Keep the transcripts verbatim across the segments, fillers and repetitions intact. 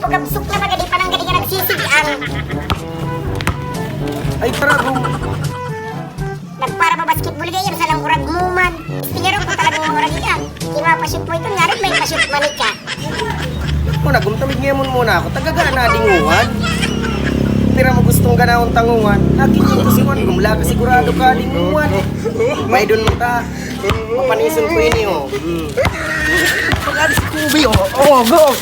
Kabsok na baga di pa nang galing nagsisigian. Ay, tara, Gum. Nagpara pa basketball kayo, sa lang kurag mo man. Tingnan ko talaga yung mga rabian. Di mapashoot mo ito, nga rin may pashoot manik ka. Kung nagumtamig ngayon muna ako, tagaga na dinguhan. Pira mo gustong ganahon tangungan, akin yung tusuan, gumla ka sigurado ka dinguhan. May doon mo ta. Mapanison ko ini, oh. Pag-alis ko, Bi, oh. Oh, go!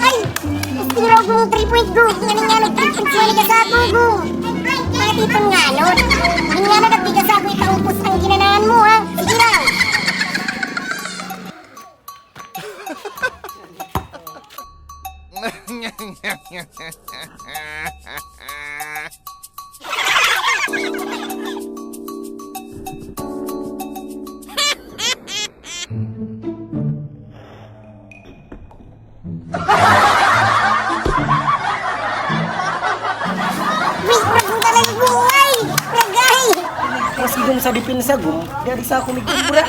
Ay! Tira ko ng three point go! Yan ang yan, three point go! Yan ang sa ako go! Mga tipon nga, no? Yung nga na nagbigas ako, itaupos ang ginanahan mo, ha? Sige lang! Wait, napunta na yung buhay! Ragay! Mas igong sa depensa, Gum, dadi sa ako may kubra.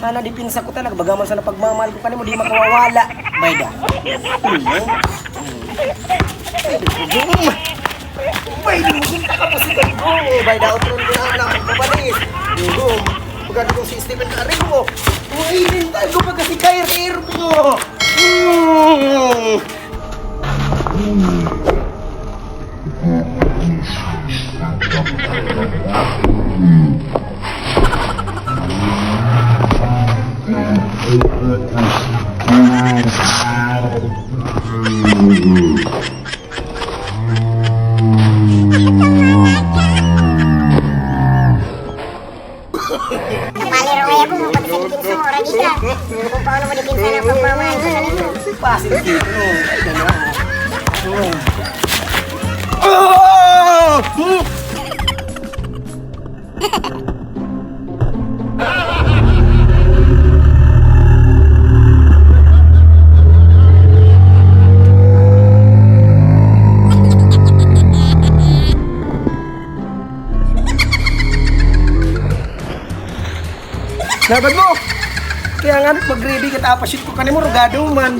Sana depensa ko talaga, bagaman sa napagmamahal ko kanimo, di makawawala. Bayda. Ano? Gum! Bayda mo, Gum, taka po si Gum! Bayda, otro na lang, papalis! Gum! Pagkano kong si Stephen Karim mo? Uy, nintay ko pagka si Kyrie Irving mo! Mm. Kapali ro kaya ko, mapagsalipin sa mura di ka. Kung paano mo di pinsan ang pagmamahal ko sa nito. Si Pasil dito, no? Ay, gano'n. Ah! Hmm. Labad mo! Kaya nga, mag-ready ka, tapos shoot ko kanimo, rugado man.